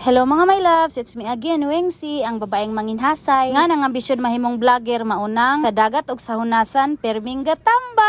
Hello, mga my loves, it's me again, Wengsi, ang babaeng manginhasay. Nga nang ambisyon mahimong vlogger maunang sa dagat ug sa hunasan, perming gatambay.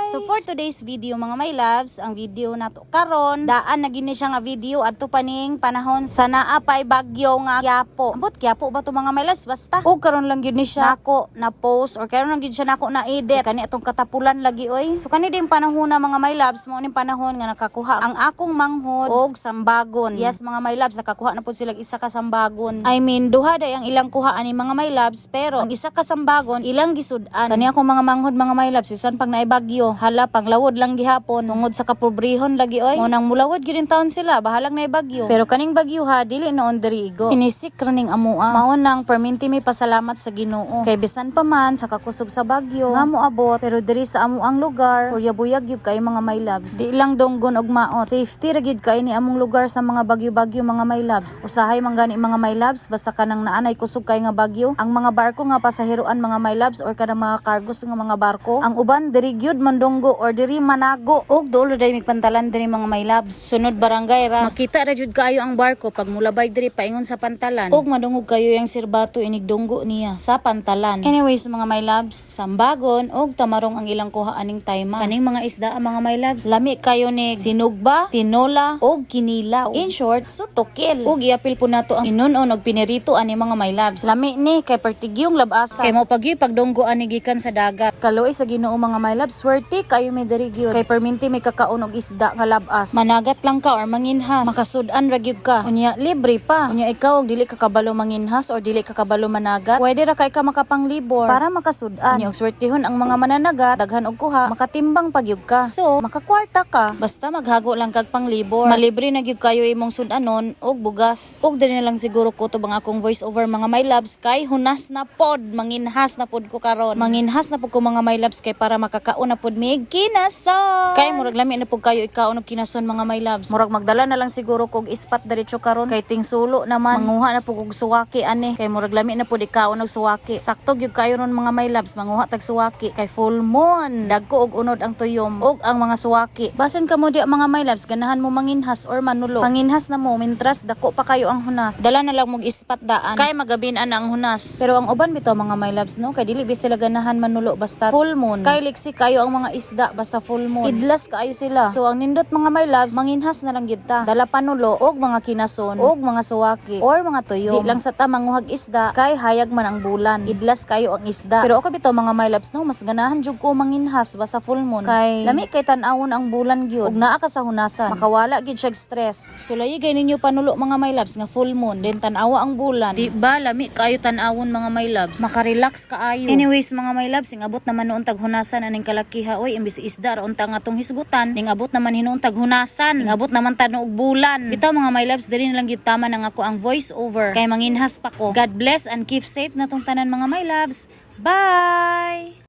So for today's video, mga my loves, ang video nato karon, daan na gini siya nga video adto paning panahon sa naa pay bagyo nga Kyapo. Ambot Kyapo ba to, mga my loves? Basta. Og karon lang gyud ni siya nako na post or karon lang gyud siya nako na edit. Kani atong katapulan lagi oy. So kani din panahon na, mga my loves, mao ning panahon nga nakakuha ang akong manghod og sambagon. Yes, mga my loves, nakakuha na pud sila isa ka sambagon. I mean, duha day ang ilang kuha ani, mga my loves, pero ang isa ka sambagon ilang gisud-an. Kani akong mga manghod, mga my loves, bisan pag naay bagyo, hala, panglawod lang gihapon tungod sa kapobrehon lagi oy. Mao nang mulawod gyud in taon sila, bahalag naay bagyo. Pero kaning bagyo ha, dili noon diri igo. Pinisik ra ning amua. Mao nang perminti may pasalamat sa Ginoo. Kay bisan pa man sa kakusog sa bagyo nga moabot, pero diri sa amo ang lugar, buyag gyud kay, mga my loves. Di lang donggon og maot. Safety ra gyud kay ni among lugar sa mga bagyo-bagyo, mga my loves. Usahay man gani, mga my loves, basta kanang naanay kusog kay nga bagyo, ang mga barko nga pasaheroan, mga my loves, or kanang mga cargos nga mga barko, ang uban diri gyud mandunggo or diri manago og dulo dai migpantalan diri, mga my loves. Sunod barangay ra. Makita ra jud kaayo ang barko pag mulabay diri paingon sa pantalan og madungog kayo yang sirbato inigdunggo niya sa pantalan. Anyways, mga my loves, sambagon og tamarong ang ilang kuha aning time. Kaning mga isda ang mga my loves, lami kayo ni sinugba, tinola og kinilaw. In short, sutokil. Og iapil po nato ang inunon og pinirito ani, mga my loves. Lami ni kay pertigyong labasa. Kay mo pagi pagdunggo ani gikan sa dagat. Kaluoy sa Ginoo, mga my loves, swerte kayo mi diri gyud. Kay perminti may kakaon og isda nga labas. Managat lang ka or manginhas, makasud-an ra gyud ka. Unya libre pa. Unya ikaw og dili ka kabalo manginhas or dili ka kabalo managat, pwede ra kay ka makapanglibor para makasud-an. Unya og swertehon ang mga mananagat, daghan og kuha, makatimbang pa gyud ka. So, makakwarta ka. Basta maghago lang kag panglibor. Malibre na gyud kayo imong sud-anon og bugas. Og diri na lang siguro ko to bang akong voice over, mga my loves, kay hunas na pod, manginhas na pod ko karon. Manginhas na pod ko, mga my loves, kay para makakaon na pod mig kinason. Kay murag lami na pod kayo ikaon og kinason, mga my loves. Murag magdala na lang siguro kog ispat diretso karon kay ting-sulo naman. Manguha na pod kog suwaki ani kay murag lami na pod ikaon og suwaki. Sakto gyud kayo ron, mga my loves, manguha tag suwaki kay full moon. Dagko og unod ang tuyom og ang mga suwaki. Basin kamo di, mga my loves, ganahan mo manginhas or manulo. Manginhas na mo mintras dako pa kayo ang hunas. Dala na lang mog ispat daan kay magabin-an ang hunas. Pero ang uban bitaw, mga my loves, no, kay dili bi sila ganahan manulo basta full moon. Kay liksi kayo ang mga isda basta full moon. Idlas kaayo sila. So ang nindot, mga my loves, manginhas na lang gyud ta. Dala panulo og mga kinason og mga suwaki or mga tuyom. Di lang sa ta manguhag isda kay hayag man ang bulan. Idlas kayo ang isda. Pero ako bitaw, mga my loves, no, mas ganahan jud ko manginhas basta full moon. Kay lami kay tan-awon ang bulan gyud. Ug naa ka sa hunasan. Makawala gyud siya stress. Sulayi gay ninyo panulo, mga my loves, nga full moon. Then tan-awa ang bulan. Di ba lami kayo tan-awon, mga my loves? Makarelax kaayo. Anyways, mga my loves, ing abot naman noon tag hunasan aning kalakiha oy, imbis isda ra unta nga tong hisgutan, ning abot naman hinuon tag hunasan. Ning abot naman ta og bulan. Bitaw, mga my loves, diri na lang gyud tama nang ako ang voice over kay manginhas pa ko. God bless and keep safe natong tanan, mga my loves. Bye.